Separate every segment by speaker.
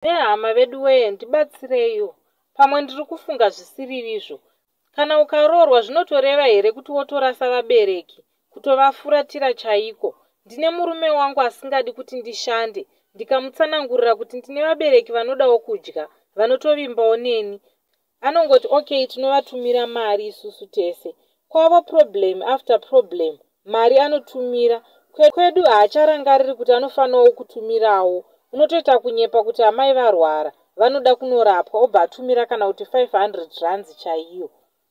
Speaker 1: Vehama veduwee ndibatsireiwo pamwe ndiri kufunga zvisiririzvo. Kana ukaroorwa zvinotoreva here kuti wotorasa vabereki, kutovafuratira chaiko. Ndine murume wangu asingadi kuti ndishande ndikamutsanangurira kuti ndine vabereki vanodawo kudya vanotovimbawo neni. Anongoti okay tinovatumira mari isusu tese. Kwavo problem after problem mari anotumira. Kwedu haacharangariri kuti anofanawo kutumirawo. Unotoita kunyepa kuti amai varwara vanoda kunorapwa obva atumira kana kuti 500 rands chaiyo.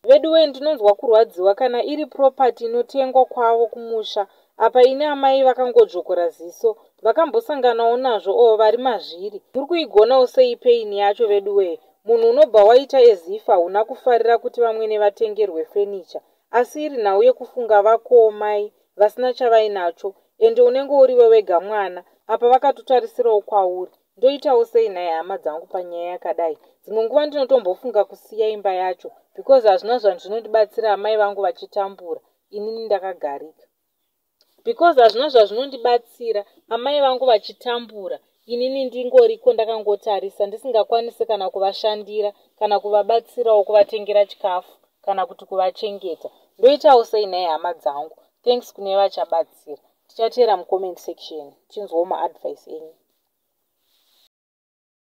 Speaker 1: Veduwee ndinonzwa kurwadziwa kana iri property inotengwa kwavo kumusha apa ini amai vakangodzvokora ziso vakambosanganawo nazvo or vari mazviri muri kuigonawo sei pain yacho veduwee munhu unobva waita as if hauna kufarira kuti vamwene vatengerwe furniture asi iri nhau yekufunga vakowo mai vasina chavainacho ende unenge uriwe wega mwana apa vakatotarisirawo kwauri Ndoitawo sei nhai hama dzangu panyaya yakadai? Dzimwe nguva ndinotombofunga kusiya imba yacho because hazvina zvazvinondibatsira amai vangu vachitambura inini ndakagarika. Because hazvina zvazvinondibatsira amai vangu vachitambura inini ndingoriko ndakangotarisa ndisingakwanise kana kuvashandira kana kuvabatsirawo kuvatengera chikafu kana kuti kuvachengeta. Ndoitawo sei nhai hama dzangu? Thanks kune vachabatsira. Tichateera mucomment section tichinzwawo maadvice enyu.